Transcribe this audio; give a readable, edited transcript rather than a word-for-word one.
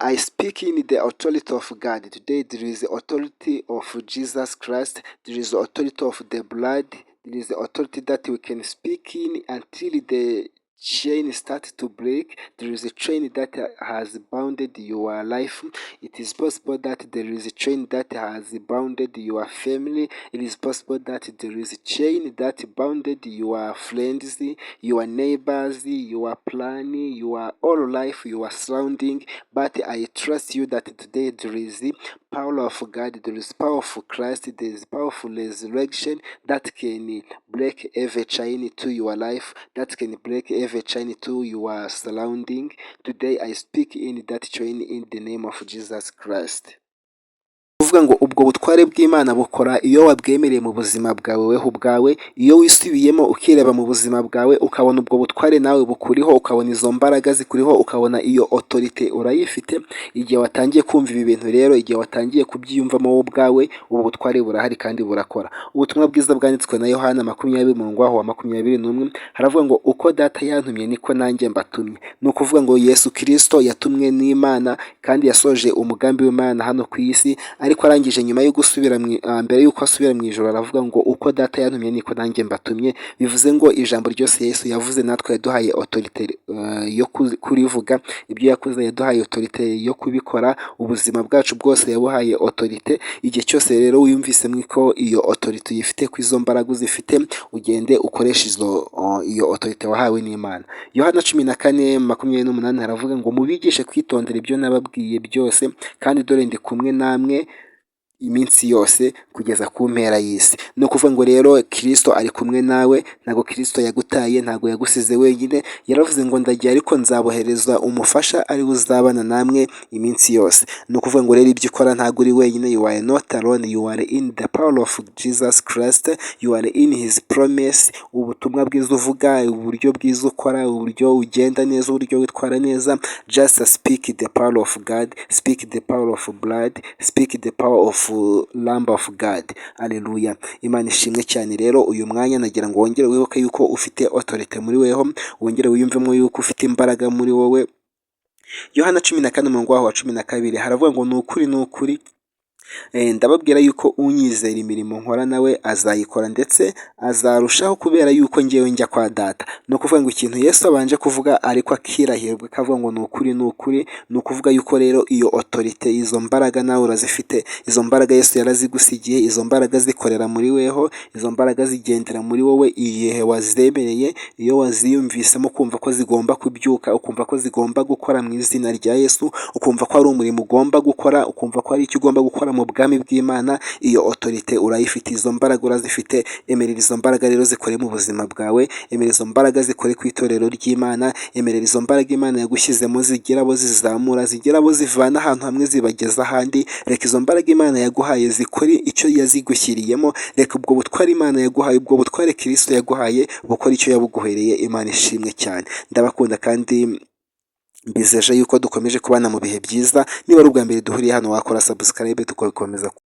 I speak in the authority of God. Today there is the authority of Jesus Christ, there is the authority of the blood, there is the authority that we can speak in until the chain start to break. There is a chain that has bounded your life. It is possible that there is a chain that has bounded your family. It is possible that there is a chain that bounded your friends, your neighbors, your plan, your all life, your surrounding. But I trust you that today there is the power of God, there is power of Christ, there is powerful resurrection that can break every chain to your life, that can break every chain to your surrounding. Today I speak in that chain in the name of Jesus Christ. Kuvuga ngo ubwo butware bw'Imana bukora iyo wabwemereye mu buzima bwawe weho ubwawe, iyo wisubiyemo ukireba mu buzima bwawe, ukabona ubwo butware nawe bukuriho, ukabona izo mbaraga zikuriho, ukabona iyo autorité urayifite. Igihe watangiye kumva ibi bintu rero, igihe watangiye kubyiyumvamo wowe ubwawe, ubu butware burahari kandi burakora. Ubutumwa bwiza bwanditswe na Yohana 20, umurongo waho wa 21, haravuga ngo: "Uko Data yantumye, niko nanjye mbatumye." Ni ukuvuga ngo Yesu Kirisito yatumwe n'Imana kandi yasoje umugambi w'Imana hano ku isi, ariko arangije, nyuma yo gusubira, mbere y'uko asubira mu ijuru, aravuga ngo: "Uko Data yantumye, niko nanjye mbatumye." Bivuze ngo ijambo ryose Yesu yavuze, natwe yaduhaye autorité yo kurivuga. Ibyo yakoze yaduhaye autorité yo kubikora. Ubuzima bwacu bwose yabuhaye autorité. Igihe cyose rero wiyumvisemo ko iyo autorité uyifite, ko izo mbaraga uzifite, ugende ukoreshe iyo autorité wahawe n'Imana. Yohana 14:28 haravuga ngo: "Mubigishe kwitondera ibyo nababwiye byose, kandi dore ndi kumwe namwe iminsi yose kugeza ku mpera y'isi." Ni ukuvuga ngo rero Kirisito ari kumwe nawe. Ntabwo Kirisito yagutaye, ntabwo yagusize wenyine. Yaravuze ngo: "Ndagiye, ariko nzabohereza umufasha, ari we uzabana namwe iminsi yose." Ni ukuvuga ngo rero ibyo ukora ntabwo uri wenyine. You are not alone, you are in the power of Jesus Christ, you are in his promise. Ubutumwa bwiza uvuga, uburyo bwiza ukora, uburyo ugenda neza, uburyo witwara neza, just speak the power of God, speak the power of blood, speak the power of Lamb of God. Aleluya, Imana ishimwe cyane. Rero uyu mwanya nagira ngo wongere wibuke yuko ufite autorité muri weho, wongere wiyumvemo yuko ufite imbaraga muri wowe. Yohana 14, umurongo waho wa 12, haravuga ngo: "Ni ukuri, ni ukuri, ndababwira yuko unyizera, imirimo nkora nawe azayikora, ndetse azarushaho, kubera yuko ngewe njya kwa Data." Ni ukuvuga ngo ikintu Yesu abanje kuvuga, ariko akirahirwa, akavuga ngo: "Ni ukuri, ni ukuri." Ni ukuvuga yuko rero iyo autorité, izo mbaraga nawe urazifite. Izo mbaraga Yesu yarazigusigiye. Izo mbaraga zikorera muri weho, izo mbaraga zigendera muri wowe igihe wazemereye, iyo waziyumvisemo, kumva ko zigomba kubyuka, ukumva ko zigomba gukora mu izina rya Yesu, ukumva ko ari umurimo ugomba gukora, ukumva ko hari icyo ugomba gukora mu bwami bw'Imana. Iyo autorité urayifite, izo mbaraga urazifite. Emerera izo mbaraga rero zikore mu buzima bwawe, emerera izo mbaraga zikore ku itorero ry'Imana, emerera izo mbaraga Imana yagushyizemo zigira abo zizamura, zigira abo zivana ahantu hamwe zibageza ahandi. Reka izo mbaraga Imana yaguhaye zikore icyo yazigushyiriyemo. Reka ubwo butware Imana yaguhaye, ubwo butware Kirisito yaguhaye, bukore icyo yabuguhereye. Imana ishimwe cyane. Ndabakunda kandi mbizeje yuko dukomeje kubana mu bihe byiza. Niba ari ubwa mbere duhuriye hano, wakora subscribe tugakomeza.